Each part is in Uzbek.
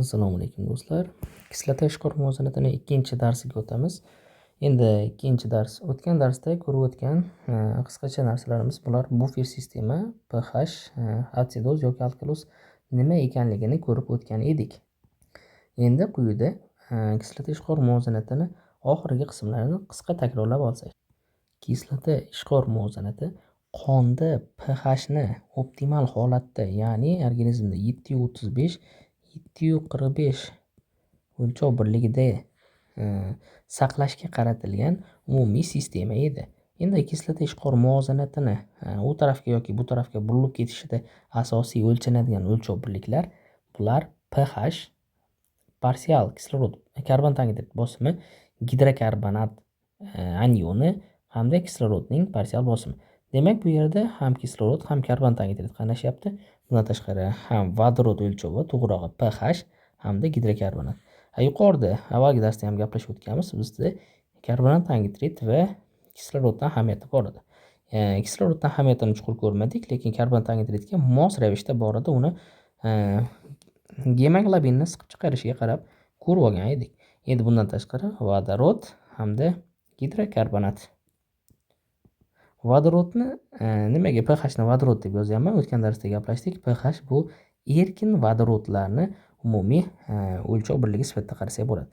Assalomu alaykum, do'stlar. Kislota ishqor muvozanatini ikkinchi darsiga o'tamiz. Endi ikkinchi dars, o'tgan darsda ko'rib o'tgan qisqacha narsalarimiz bular: bufer sistema, pH, atsidoz yoki alkaloz nima ekanligini ko'rib o'tgan edik. Endi quyida kislota ishqor muvozanatini oxirgi qismlarini qisqa takrorlab olsak. Kislota ishqor muvozanati qonda pHni optimal holatda, ya'ni organizmda 7,35 7,45 o'lchov birligida saqlashga qaratilgan umumiy sistema edi. Endi kislota ishqor muvozanatini u tarafga yoki bu tarafga burilib ketishida asosiy o'lchanadigan o'lchov birliklar bular pH, parsial kislorod karbon angidrid bosimi, gidrokarbonat anioni hamda kislorodning parsial bosimi. Demak, bu yerda ham kislorod, ham karbon angidrid qatnashyapti. Bundan tashqari ham vodorod o'lchovi, to'g'rirog'i pH hamda gidrokarbonat. Yuqorida avvalgi darsda ham gaplashib o'tganmiz, bizda karbonat angidrid va kisloroddan ahamiyati bor edi. Kisloroddan ahamiyatini chuqur ko'rmadik, lekin karbonat angidridga mos ravishda bor edi, uni gemoglobinni siqib chiqarishiga qarab ko'rib olgan edik. Endi bundan tashqari vodorod hamda gidrokarbonat. Vodorodni nimaga pHni vodorod deb yozyapman? O'tgan darsda gaplashdik. pH bu erkin vodorodlarni umumiy o'lchov birligi sifatida qarasak bo'ladi.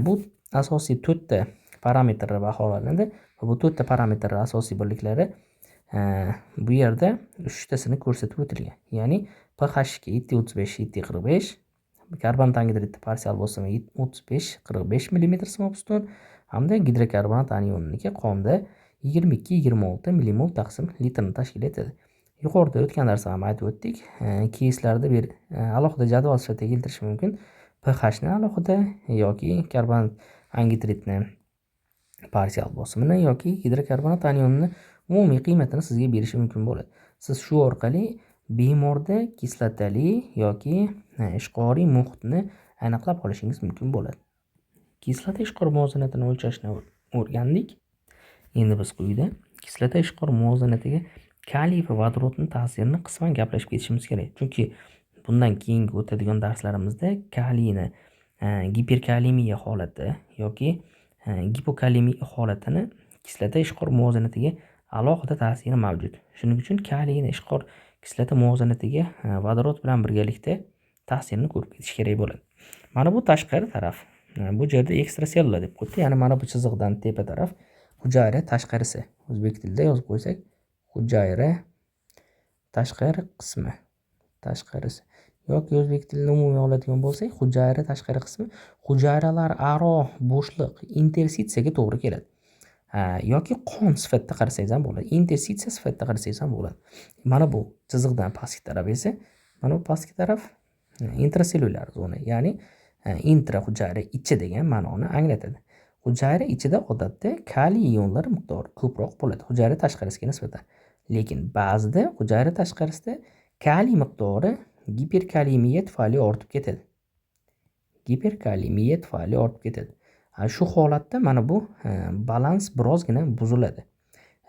Bu asosiy to'rtta parametr baholanadi va bu to'rtta parametr asosiy birliklari bu yerda uchtasini ko'rsatib o'tilgan. Ya'ni pHga 7,35 7,45, karbonat angidridni parsial bosimi 35 45 mm simob ustun hamda gidrokarbonat anioniniki qonda 22 26 millimol taqsim litrni tashkil etadi. Yuqorida o'tgan darsda ham aytib o'tdik. Keyslarda alohida jadval sifatida keltirish mumkin. pHni alohida yoki karbonat angidridni parsial bosimini yoki gidrokarbonat anionini umumiy qiymatini sizga berishi mumkin bo'ladi. Siz shu orqali bemorda kislotali yoki ishqoriy muhitni aniqlab olishingiz mumkin bo'ladi. Kislota ishqor muvozanatini o'lchashni o'rgandik. Endi biz quyida kislota ishqor muvozanatiga kaliy va vodorodning ta'sirini qisman gaplashib ketishimiz kerak. Chunki bundan keyingi o'tadigan darslarimizda kaliyni giperkalemiya holati yoki gipokalemiya holatini kislota ishqor muvozanatiga alohida ta'siri mavjud. Shuning uchun kaliyni ishqor kislota muvozanatiga vodorod bilan birgalikda ta'sirini ko'rib ketish kerak bo'ladi. Mana bu tashqari taraf. Bu yerda ekstrasellyular deb qo'yibdi. Ya'ni mana bu chiziqdan tepa taraf hujayra tashqarisi. O'zbek tilida yozib qo'ysak, hujayra tashqari qismi, tashqarisi yoki o'zbek tilida umumiy oladigan bo'lsak, hujayra tashqari qismi hujayralararo bo'shliq, interstitsiyaga to'g'ri keladi. Yoki qon sifatida qarasangiz ham bo'ladi. Interstitsiya sifatida qarasangiz ham bo'ladi. Mana bu chiziqdan pastki taraf esa, mana bu pastki taraf intrasellyular zona, ya'ni intra hujayra ichi degan ma'noni anglatadi. Hujayra ichida odatda kaliy ionlari miqdori ko'proq bo'ladi hujayra tashqarisiga nisbatan. Lekin ba'zida hujayra tashqarisida kaliy miqdori giperkalemiya tufayli ortib ketadi. Giperkalemiya tufayli ortib ketadi. Shu holatda mana bu balans birozgina buziladi.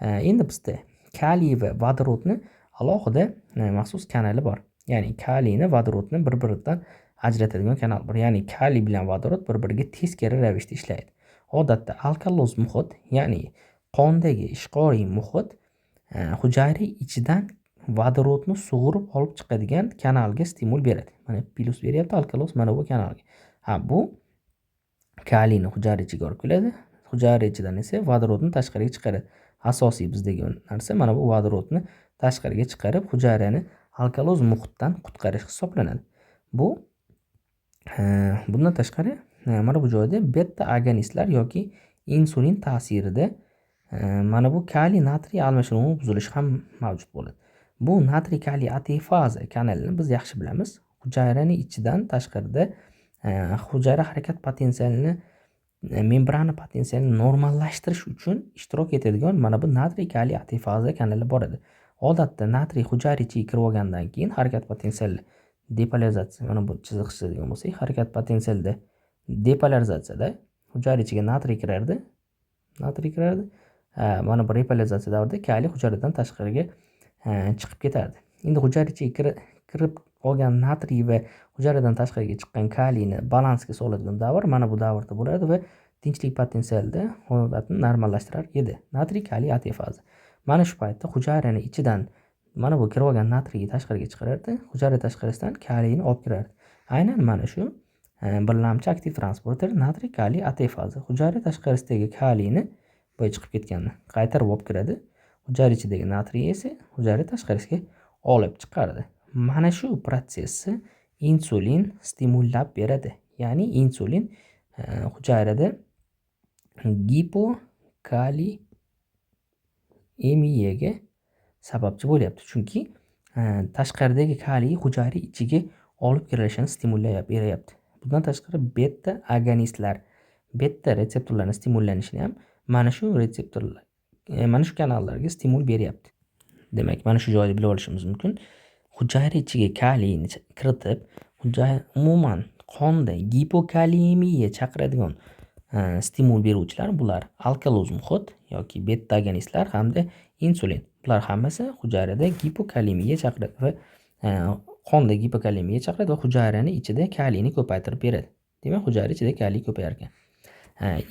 Endi bizda kaliy va vodorodni alohida maxsus kanali bor. Ya'ni kaliyni vodorodni bir-biridan ajratadigan kanal bor. Ya'ni kaliy bilan vodorod bir-biriga teskari ravishda ishlaydi. Odatda alkaloz muhit, ya'ni qondagi ishqoriy muhit hujayra ichidan vodorodni sug'urib olib chiqadigan kanalga stimul beradi. Mana plyus beryapti alkaloz mana bu kanalga. Bu kaliyni hujayra ichiga olib keladi. Hujayra ichidan esa vodorodni tashqariga chiqaradi. Asosiy bizdagi narsa mana bu vodorodni tashqariga chiqarib, hujayrani alkaloz muhitdan qutqarish hisoblanadi. Bu bundan tashqari mana bu joyda beta agonistlar yoki insulin ta'sirida mana bu kaliy natriy almashinuvi buzilishi ham mavjud bo'ladi. Bu natriy kaliy ATFaza kanalini biz yaxshi bilamiz. Hujayrani ichidan tashqarida hujayra harakat potensialini, membrana potensialini normallashtirish uchun ishtirok etadigan mana bu natriy kaliy ATFaza kanali bor edi. Odatda natriy hujayra ichiga kirib olgandan keyin harakat potensiali depolarizatsiya, mana bu chiziq chizadigan bo'lsak, harakat potensialida depolarizatsiyada hujayra ichiga natriy kirardi. Natriy kirardi. Mana bu repolarizatsiya davrida kaliy hujayradan tashqariga chiqib ketardi. Endi hujayra ichiga kirib olgan natriy va hujayradan tashqariga chiqqan kaliyni balansga soladigan davr mana bu davrda bo'ladi va tinchlik potensialida holatni normallashtirar edi. Natriy kaliy ATFaza. Mana shu paytda hujayrani ichidan mana bu kirib olgan natriyni tashqariga chiqarardi, hujayra tashqarisidan kaliyni olib kirardi. Aynan mana shu birlamchi aktiv transporter natriy kaliy ATFaza hujayra tashqarisidagi kaliyni boya chiqib ketganini qaytarib olib kiradi. Hujayra ichidagi natriy esa hujayra tashqarisiga olib chiqardi. Mana shu protsessni insulin stimullab beradi. Ya'ni insulin hujayrada gipokaliyemiyaga sababchi bo'lyapti. Chunki tashqaridagi kaliy hujayra ichiga olib kirilishini stimullab beryapti. Bundan tashqari beta agonistlar, beta retseptorlarni stimullanishini ham mana shu retseptorlar, mana shu kanallarga stimul beryapti. Demak, mana shu joyda bilib olishimiz mumkin. Hujayra ichiga kaliyni kiritib, umuman qonda gipokaliyemiya chaqiradigan stimul beruvchilar bular alkaloz muhit yoki beta agonistlar hamda insulin. Bular hammasi hujayrada gipokaliyemiya chaqiradi va qonda gipokaliyemiya chaqiradi va hujayrani ichida kaliyni ko'paytirib beradi. Demak, hujayra ichida kaliy ko'payar ekan.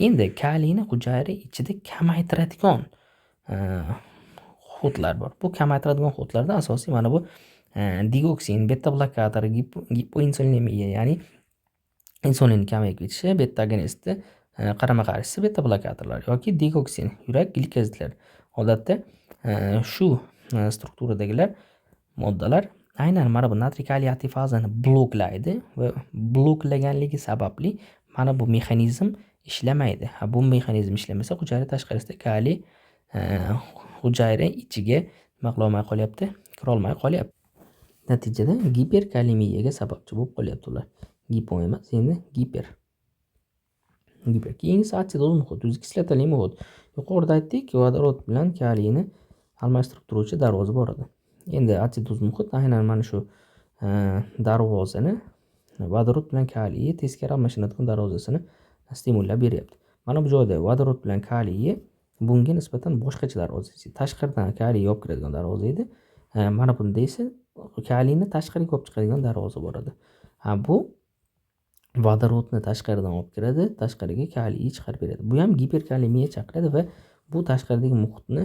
Endi kaliyni hujayra ichida kamaytiradigan xudlar bor. Bu kamaytiradigan xudlarda asosiy mana bu digoksin, beta blokator, gipoinsulinemiya, ya'ni insulin kamayib ketishi, beta agonistni qarama-qarshisi beta blokatorlar yoki digoksin, yurak glikozidlar. Odatda shu strukturadagilar moddalar aynan mana bu natriy kaliy ATFazani bloklaydi va bloklaganligi sababli mana bu mexanizm ishlamaydi. Ha, bu mexanizm ishlamasa hujayra tashqarisida kaliy hujayra ichiga nima qilolmay qolyapti? Kirolmay qolyapti. Natijada giperkaliyemiyaga sababchi bo'lib qolyapti ular. Gipo emas, endi giper. Giper. Keyingisi atsidoz muhit, o'zi kislotali muhit. Yuqorida aytdik, vodorod bilan kaliyni almashtirib turuvchi darvoza bor edi. Endi atsidoz muhit aynan mana shu darvozani vodorod bilan kaliy teskari almashinadigan darvozasini stimullab beryapti. Mana bu joyda vodorod bilan kaliy bunga nisbatan boshqacha darvoza. Tashqaridan kaliy olib kiradigan darvoza edi. Mana bunda esa kaliyni tashqariga olib chiqadigan darvoza bor edi. Ha, bu vodorodni tashqaridan olib kiradi, tashqariga kaliyni chiqarib beradi. Bu ham giperkaliyemiya chaqiradi va bu tashqaridagi muhitni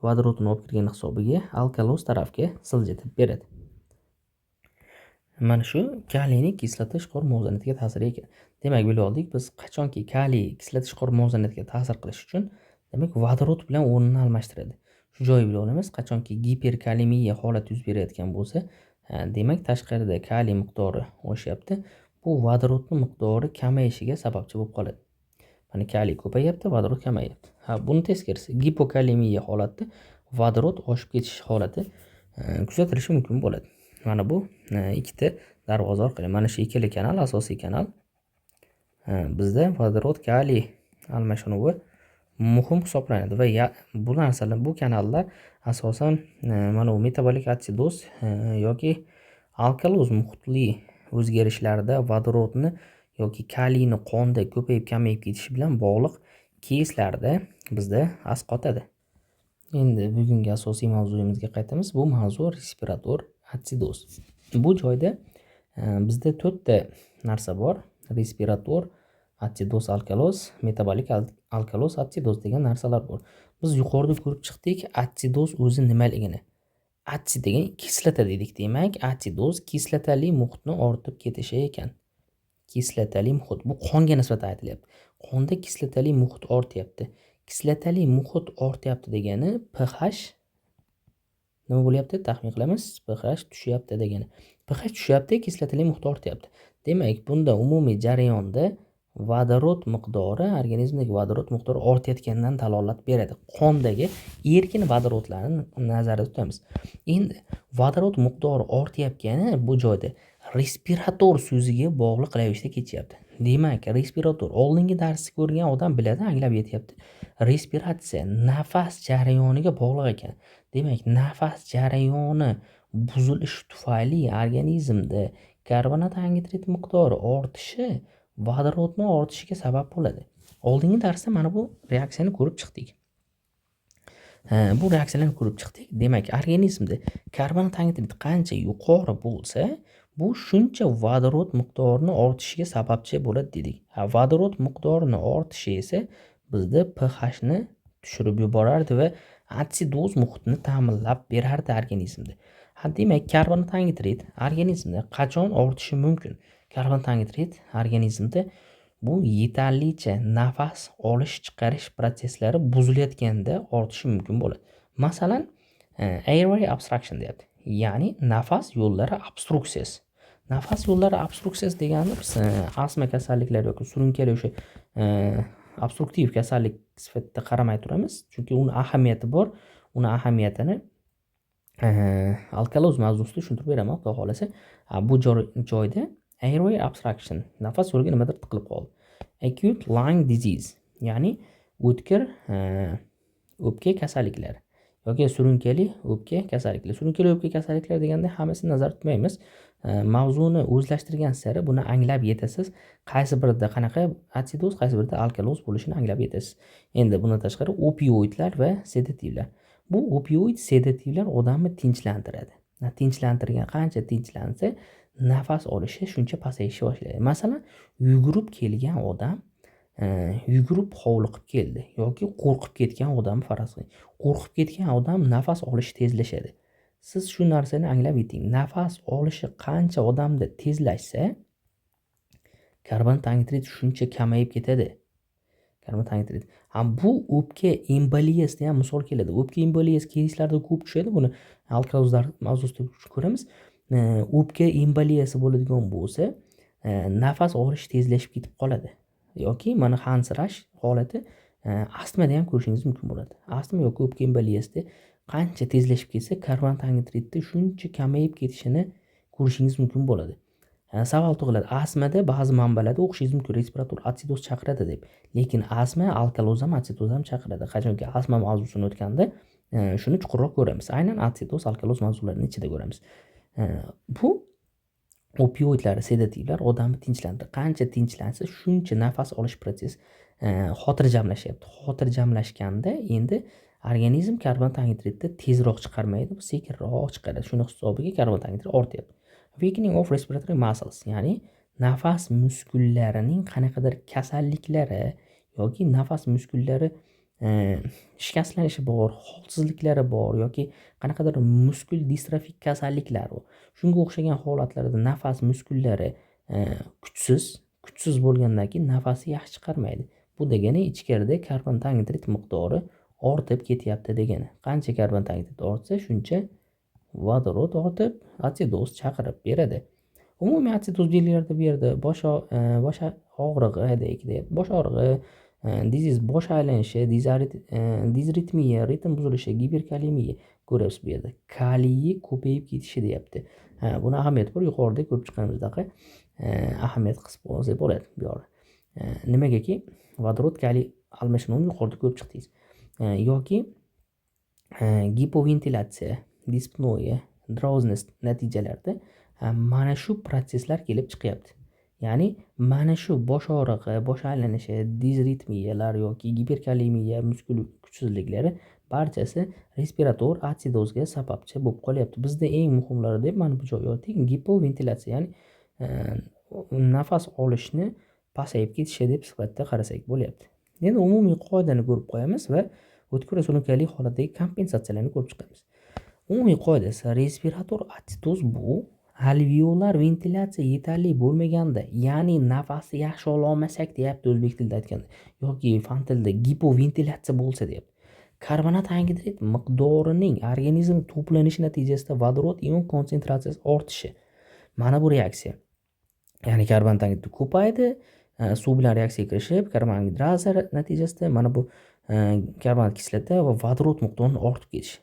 vodorodni olib kirgan hisobiga alkaloz tarafga siljitib beradi. Mana shu kaliyning kislota ishqor muvozanatiga ta'siri ekan. Demak, bilib oldik, biz qachonki kaliy kislota ishqor muvozanatiga ta'sir qilish uchun, demak, vodorod bilan o'rnini almashtiradi. Shu joyi bilib olamiz, qachonki giperkaliyemiya holati yuz berayotgan bo'lsa, demak, tashqarida kaliy miqdori oshyapti. Bu vodorodning miqdori kamayishiga sababchi bo'lib qoladi. Mana kaliy ko'payyapti, vodorod kamayyapti. Ha, buni teskarisi gipokaliyemiya holatida vodorod oshib ketish holati kuzatilishi mumkin bo'ladi. Mana bu ikkita darvoza orqali, mana shu ikkala kanal asosiy kanal. Bizda vodorod kaliy almashinuvi muhim hisoblanadi va bu narsalar, bu kanallar asosan mana bu metabolik atsidoz yoki alkaloz muhitli o'zgarishlarda vodorodni yoki kaliyni qonda ko'payib kamayib ketishi bilan bog'liq keyslarda bizda asqotadi. Endi bugungi asosiy mavzuyimizga qaytamiz. Bu mavzu respirator atsidoz. Bu joyda bizda to'rtta narsa bor. Respirator atsidoz alkaloz, metabolik alkaloz atsidoz degan narsalar bor. Biz yuqorida ko'rib chiqdik atsidoz o'zi nimaligini. Atsid degan kislota dedik. Demak, atsidoz kislotali muhitni ortib ketishi ekan. Kislotali muhit. Bu qonga nisbatan aytilyapti. Qonda kislotali muhit ortyapti. Kislotali muhit ortyapti degani pH nima bo'lyapti? Taxmin qilamiz. pH tushyapti degani. pH tushyapti, kislotali muhit ortyapti. Demak, bunda umumiy jarayonda vodorod miqdori, organizmdagi vodorod miqdori ortayotganidan dalolat beradi. Qondagi erkin vodorodlarni nazarda tutamiz. Endi vodorod miqdori ortayotgani bu joyda respirator so'ziga bog'liq ravishda kechyapti. Demak, respirator oldingi darsni ko'rgan odam biladi, anglab yetyapti. Respiratsiya nafas jarayoniga bog'liq ekan. Demak, nafas jarayoni buzilishi tufayli organizmda karbonat angidrid miqdori ortishi vodorodni ortishiga sabab bo'ladi. Oldingi darsda mana bu reaksiyani ko'rib chiqdik. Bu reaksiyalarni ko'rib chiqdik. Demak, organizmda karbonat angidrid qancha yuqori bo'lsa, Bu shuncha vodorod miqdorini ortishiga sababchi bo'ladi dedik. Vodorod miqdorini ortishi esa bizda pHni tushirib yuborardi va atsidoz muhitini ta'minlab berardi organizmda. Demak, karbonat angidrid organizmda qachon ortishi mumkin? Karbonat angidrid organizmda bu yetarlicha nafas olish chiqarish protsesslari buzilayotganda ortishi mumkin bo'ladi. Masalan, airway obstruction deyapti. Ya'ni nafas yo'llari obstruksiyasi. Nafas yo'llari obstruksiyasi degani biz astma kasalliklari yoki surunkali o'sha obstruktiv kasallik sifatida qaramay turamiz. Chunki uni ahamiyati bor. Uni ahamiyatini alkaloz mavzusida tushuntirib beraman, xudo xohlasa. Bu joyda airway obstruction, nafas yo'liga nimadir tiqilib qoldi. Acute lung disease, ya'ni o'tkir o'pka kasalliklari yoki surunkali o'pka kasalliklari. Surunkali o'pka kasalliklari deganda hammasini nazarda tutmaymiz. Mavzuni o'zlashtirgan sari buni anglab yetasiz. Qaysi birida qanaqa atsidoz, qaysi birida alkaloz bo'lishini anglab yetasiz. Endi bundan tashqari opioidlar va sedativlar. Bu opioid sedativlar odamni tinchlantiradi. Tinchlantirgan, qancha tinchlansa, nafas olishi shuncha pasayishni boshlaydi. Masalan, yugurib kelgan odam, yugurib hovliqib keldi yoki qo'rqib ketgan odamni faraz qiling. Qo'rqib ketgan odam nafas olishi tezlashadi. Siz shu narsani anglab yeting. Nafas olishi qancha odamda tezlashsa, karbonat angidrid shuncha kamayib ketadi. Karbonat angidrid. Ha, bu o'pka emboliyasida ham misol keladi. O'pka emboliyasi keyslarda ko'p tushadi. Buni alkalozlar mavzusida ko'ramiz. O'pka emboliyasi bo'ladigan bo'lsa, nafas olish tezlashib ketib qoladi. Yoki mana hansirash holati astmada ham ko'rishingiz mumkin bo'ladi. Astma yoki o'pka emboliyasida qancha tezlashib ketsa, karbonat angidridni shuncha kamayib ketishini ko'rishingiz mumkin bo'ladi. Savol tug'iladi. Astmada ba'zi manbalarda o'qishingiz mumkin, respirator atsidoz chaqiradi deb. Lekin astma alkaloz ham, atsidoz ham chaqiradi. Qachonki astma mavzusini o'tganda shuni chuqurroq ko'ramiz. Aynan atsidoz, alkaloz mavzularini ichida ko'ramiz. Bu opioidlar, sedativlar odamni tinchlantiradi. Qancha tinchlansa, shuncha nafas olish protsessi xotirjamlashyapti. Xotirjamlashganda endi organizm karbonat angidridni tezroq chiqarmaydi, bu sekinroq chiqaradi. Shuni hisobiga karbonat angidrid ortyapti. Weakening of respiratory muscles, ya'ni nafas muskullarining qanaqadir kasalliklari yoki nafas muskullari shikastlanishi bor, holsizliklari bor yoki qanaqadir muskul distrofik kasalliklar bor. Shunga o'xshagan holatlarda nafas muskullari kuchsiz bo'lgandan keyin nafasni yaxshi chiqarmaydi. Bu degani ichkarida karbonat angidrid miqdori ortib ketyapti degani. Qancha karbonat angidrid ortsa, shuncha vodorod ortib, atsidoz chaqirib beradi. Umumiy atsidoz belgilarida bu yerda bosh og'rig'i, bosh og'rig'i, dizis, bosh aylanishi, disritmiya, ritm buzilishi, giperkalemiya ko'ryapsiz bu yerda. Kaliyi ko'payib ketishi deyapti. Ha, buni ahamiyati bor. Yuqorida ko'rib chiqqanimizdaqa ahamiyat qisib olsak bo'ladi bu yoqda. Nimagaki vodorod kaliy almashinuvini yuqorida ko'rib chiqdingiz. Yoki gipoventilyatsiya, dispnoya, drowsiness natijalarida mana shu protsesslar kelib chiqyapti. Ya'ni mana shu bosh og'rig'i, bosh aylanishi, disritmiyalar yoki giperkalemiya, muskul kuchsizliklari barchasi respirator atsidozga sababchi bo'lib qolyapti. Bizda eng muhimlari deb mana bu joyga yozdik, gipoventilyatsiya, ya'ni nafas olishni pasayib ketishi deb sifatida qarasak bo'lyapti. Endi umumiy qoidani ko'rib qo'yamiz va o'tkir surunkali holatdagi kompensatsiyalarni ko'rib chiqamiz. Umumiy qoidasi: respirator atsidoz bu alveolar ventilyatsiya yetarli bo'lmaganda, ya'ni nafasni yaxshi ola olmasak deyapti o'zbek tilida aytganda, yoki fan tilida gipoventilyatsiya bo'lsa deyapti. Karbonat angidrid miqdorining organizm to'planishi natijasida vodorod ion konsentratsiyasi ortishi. Mana bu reaksiya. Ya'ni karbonat angidrid ko'paydi, suv bilan reaksiyaga kirishib, karbon angidraza natijasida mana bu karbonat kislota va vodorod miqdorining ortib ketishi.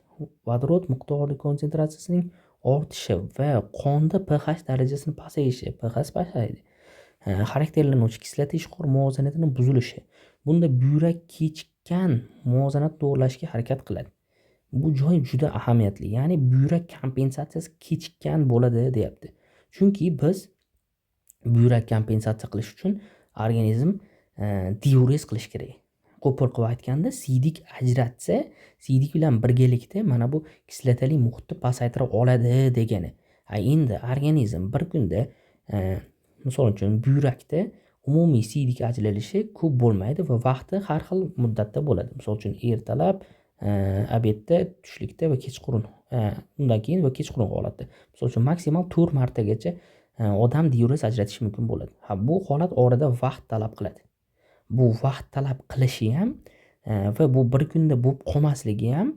Vodorod miqdori konsentratsiyasining ortishi va qonda pH darajasining pasayishi, pH pasayadi. Xarakterlanuvchi kislota ishqor muvozanatining buzilishi. Bunda buyrak kechikkan muvozanat to'g'rilashga harakat qiladi. Bu joy juda ahamiyatli. Ya'ni buyrak kompensatsiyasi kechikkan bo'ladi deyapti. Chunki biz buyrak kompensatsiya qilish uchun organizm diurez qilish kerak. Qo'pol qilib aytganda, siydik ajratsa, siydik bilan birgalikda mana bu kislotali muhitni pasaytira oladi degani. Endi organizm bir kunda, misol uchun, buyrakda umumiy siydik ajralishi ko'p bo'lmaydi va vaqti har xil muddatda bo'ladi. Misol uchun, ertalab, обед da, tushlikda va kechqurun, undan keyin va kechqurun holatda. Misol uchun, maksimal 4 martagacha odam diurez ajratishi mumkin bo'ladi. Ha, bu holat orada vaqt talab qiladi. Bu vaqt talab qilishi ham va bu bir kunda bo'lib qolmasligi ham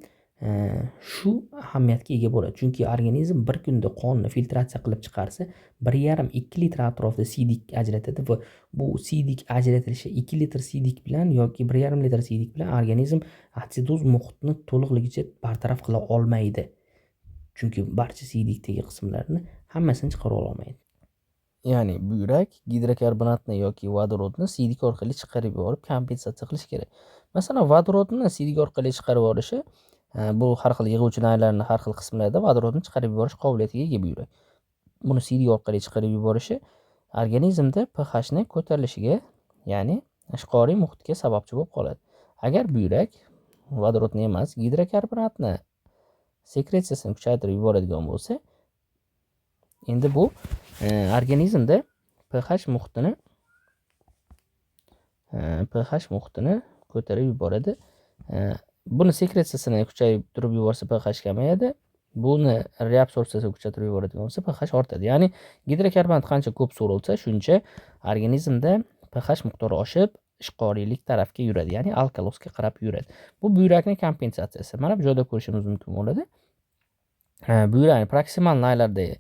shu ahamiyatga ega bo'ladi. Chunki organizm bir kunda qonni filtratsiya qilib chiqarsa, 1,5-2 litr atrofida siydik ajratadi va bu siydik ajratilishi 2 litr siydik bilan yoki 1,5 litr siydik bilan organizm atsidoz muhitni to'liqligicha bartaraf qila olmaydi. Chunki barcha siydikdagi qismlarni hammasini chiqara olmaydi. Ya'ni buyrak gidrokarbonatni yoki vodorodni siydik orqali chiqarib yuborib kompensatsiya qilish kerak. Masalan, vodorodni siydik orqali chiqarib yuborishi, bu har xil yig'uvchi naylarni har xil qismlarida vodorodni chiqarib yuborish qobiliyatiga ega buyrak. Buni siydik orqali chiqarib yuborishi organizmda pHni ko'tarilishiga, ya'ni ishqoriy muhitga sababchi bo'lib qoladi. Agar buyrak vodorodni emas, gidrokarbonatni sekretsiyasini kuchaytirib yuboradigan bo'lsa, endi bu organizmda pH muhitini ko'tarib yuboradi. Buni sekretsiyasini kuchaytirib yuborsa, pH kamayadi. Buni reabsorbsiyasini kuchaytirib yuboradigan bo'lsa, pH ortadi. Ya'ni gidrokarbonat qancha ko'p so'rilsa, shuncha organizmda pH miqdori oshib, ishqoriylik tarafga yuradi, ya'ni alkalozga qarab yuradi. Bu buyrakning kompensatsiyasi. Mana bu joyda ko'rishimiz mumkin bo'ladi. Buyrakning proksimal naylardagi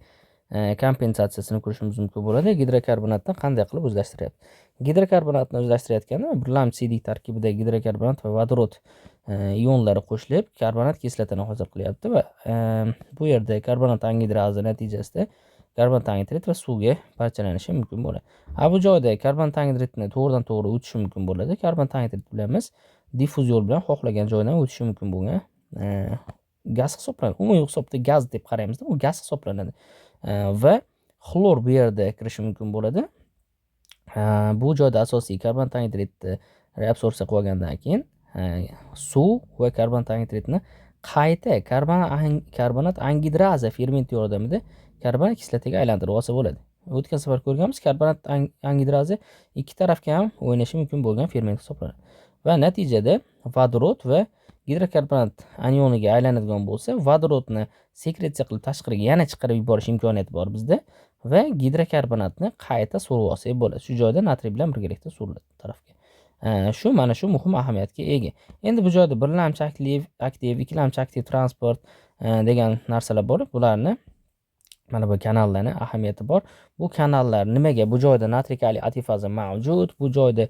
kompensatsiyasini ko'rishimiz mumkin bo'ladi. Gidrokarbonatni qanday qilib o'zlashtiryapti? Gidrokarbonatni o'zlashtirayotganda birlamchi siydik tarkibida gidrokarbonat va vodorod ionlari qo'shilib, karbonat kislotani hosil qilyapti va bu yerda karbonat angidrazi natijasida karbonat angidrid va suvga parchalanishi mumkin bo'ladi. A bu joyda karbonat angidridni to'g'ridan to'g'ri o'tishi mumkin bo'ladi. Karbonat angidrid, bilamiz, diffuz yo'l bilan xohlagan joydan o'tishi mumkin bo'lgan gaz hisoblanadi. Umumiy hisobda gaz deb qaraymizda, bu gaz hisoblanadi. Va xlor bu yerda kirishi mumkin bo'ladi. Bu joyda asosiy karbonat angidridni reabsorbsiya qilib olgandan keyin suv va karbonat angidridni qayta karbonat angidraza fermenti yordamida karbonat kislotaga aylantirib olsa bo'ladi. O'tgan safar ko'rganmiz, karbonat angidraza ikki tarafga ham o'ynashi mumkin bo'lgan ferment hisoblanadi. Va natijada vodorod va gidrokarbonat anioniga aylanadigan bo'lsa, vodorodni sekretsiya qilib tashqariga yana chiqarib yuborish imkoniyati bor bizda va gidrokarbonatni qayta so'rib olsak bo'ladi. Shu joyda natriy bilan birgalikda so'riladi tarafga. Shu mana shu muhim ahamiyatga ega. Endi bu joyda birlamchi aktiv, ikkilamchi aktiv transport degan narsalar bor. Bularni, mana bu kanallarni ahamiyati bor. Bu kanallar nimaga bu joyda natriy kaliy ATPaza mavjud, bu joyda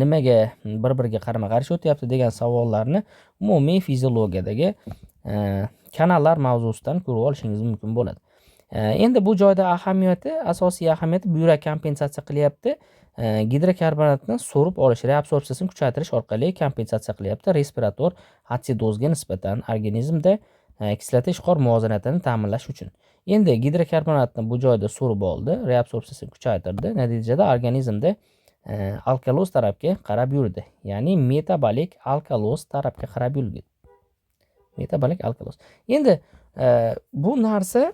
nimaga bir-biriga qarama-qarshi o'tyapti degan savollarni umumiy fiziologiyadagi kanallar mavzusidan ko'rib olishingiz mumkin bo'ladi. Endi bu joyda ahamiyati, asosiy ahamiyati buyrak kompensatsiya qilyapti. Gidrokarbonatni so'rib olish, reabsorbsiyasini kuchaytirish orqali kompensatsiya qilyapti respirator atsidozga nisbatan organizmda kislota ishqor muvozanatini ta'minlash uchun. Endi gidrokarbonatni bu joyda so'rib oldi, reabsorbsiyasini kuchaytirdi. Natijada organizmda alkaloz tarafga qarab yurdi. Ya'ni metabolik alkaloz tarafga qarab yurdi. Metabolik alkaloz. Endi bu narsa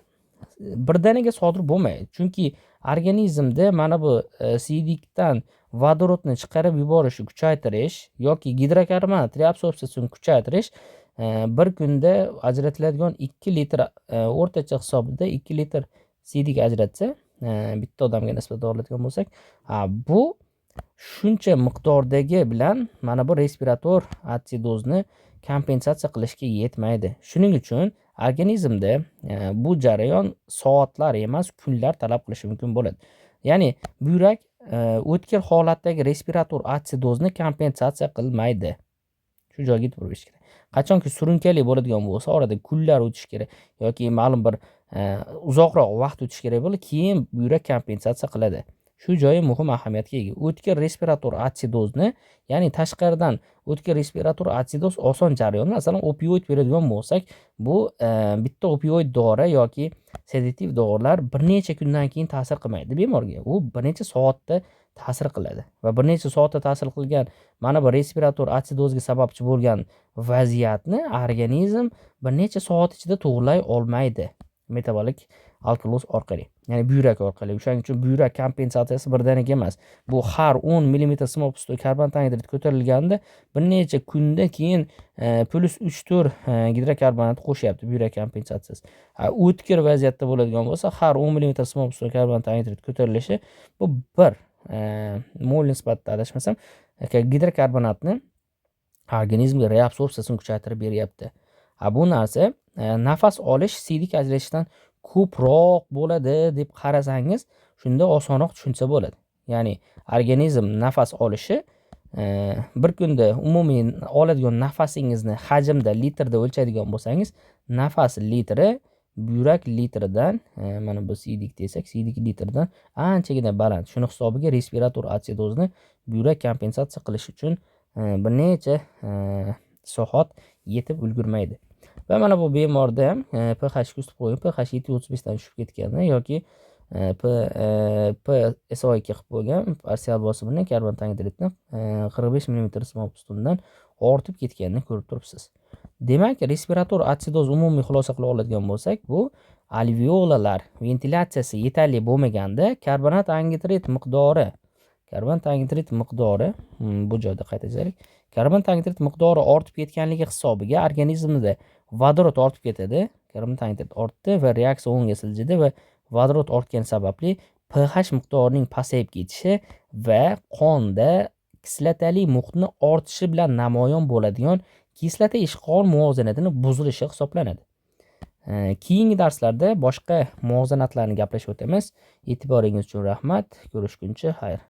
birdaniga sodir bo'lmaydi. Chunki organizmda mana bu siydikdan vodorodni chiqarib yuborishni kuchaytirish yoki gidrokarbonat reabsorbsiyasini kuchaytirish bir kunda ajratiladigan 2 litr, o'rtacha hisobida 2 litr siydik ajratsa, bitta odamga nisbatan oladigan bo'lsak, bu shuncha miqdordagi bilan mana bu respirator atsidozni kompensatsiya qilishga yetmaydi. Shuning uchun organizmda bu jarayon soatlar emas, kunlar talab qilishi mumkin bo'ladi. Ya'ni buyrak o'tkir holatdagi respirator atsidozni kompensatsiya qilmaydi. Shu joyga e'tibor berish kerak. Qachonki surunkali bo'ladigan bo'lsa, orada kunlar o'tishi kerak yoki ma'lum bir uzoqroq vaqt o'tishi kerak bo'lib, keyin buyrak kompensatsiya qiladi. Shu joyi muhim ahamiyatga ega. O'tkir respirator atsidozni, ya'ni tashqaridan o'tkir respirator atsidoz oson jarayon. Masalan, opioid beradigan bo'lsak, bu bitta opioid dori yoki sedativ dorilar bir necha kundan keyin ta'sir qilmaydi bemorga. U bir necha soatda ta'sir qiladi va bir necha soatda ta'sir qilgan mana bu respirator atsidozga sababchi bo'lgan vaziyatni organizm bir necha soat ichida to'g'rilay olmaydi. Metabolik Alkaloz orqali, ya'ni buyrak orqali. O'shaning uchun buyrak kompensatsiyasi birdaniga emas. Bu har 10 millimetr simob ustun karbonat angidrid ko'tarilganda bir necha kunda keyin plyus 3-4 gidrokarbonat qo'shyapti buyrak kompensatsiyasi. O'tkir vaziyatda bo'ladigan bo'lsa, har 10 millimetr simob ustun karbonat angidrid ko'tarilishi bu 1 mol nisbatida, adashmasam, gidrokarbonatni organizmga reabsorbsiyasini kuchaytirib beryapti. Bu narsa nafas olish siydik ajratishdan ko'proq bo'ladi deb qarasangiz, shunda osonroq tushunsa bo'ladi. Ya'ni organizm nafas olishi bir kunda umumiy oladigan nafasingizni hajmda, litrda o'lchaydigan bo'lsangiz, nafas litri buyrak litridan, mana bu siydik desak, siydik litridan anchagina baland. Shuni hisobiga respirator atsidozni buyrak kompensatsiya qilish uchun bir necha soat yetib ulgurmaydi. Va mana bu bemorda ham pH kuzatib qo'ying, pH 7,35 dan tushib ketgani yoki P SO2 qilib qo'ygan parsial bosimini karbonat angidridni 45 millimetr simob ustundan ortib ketganini ko'rib turibsiz. Demak, respirator atsidoz umumiy xulosa qila oladigan bo'lsak, bu alveolalar ventilyatsiyasi yetarli bo'lmaganda karbonat angidrid miqdori bu joyda qayta chizaylik. Karbonat angidrid miqdori ortib ketganligi hisobiga organizmda vodorod ortib ketadi. Karbonat angidrid ortdi va reaksiya o'ngga siljidi va vodorod ortgani sababli pH miqdorining pasayib ketishi va qonda kislotali muhitni ortishi bilan namoyon bo'ladigan kislota ishqor muvozanatini buzilishi hisoblanadi. Keyingi darslarda boshqa muvozanatlarni gaplashib o'tamiz. E'tiboringiz uchun rahmat. Ko'rishguncha xayr.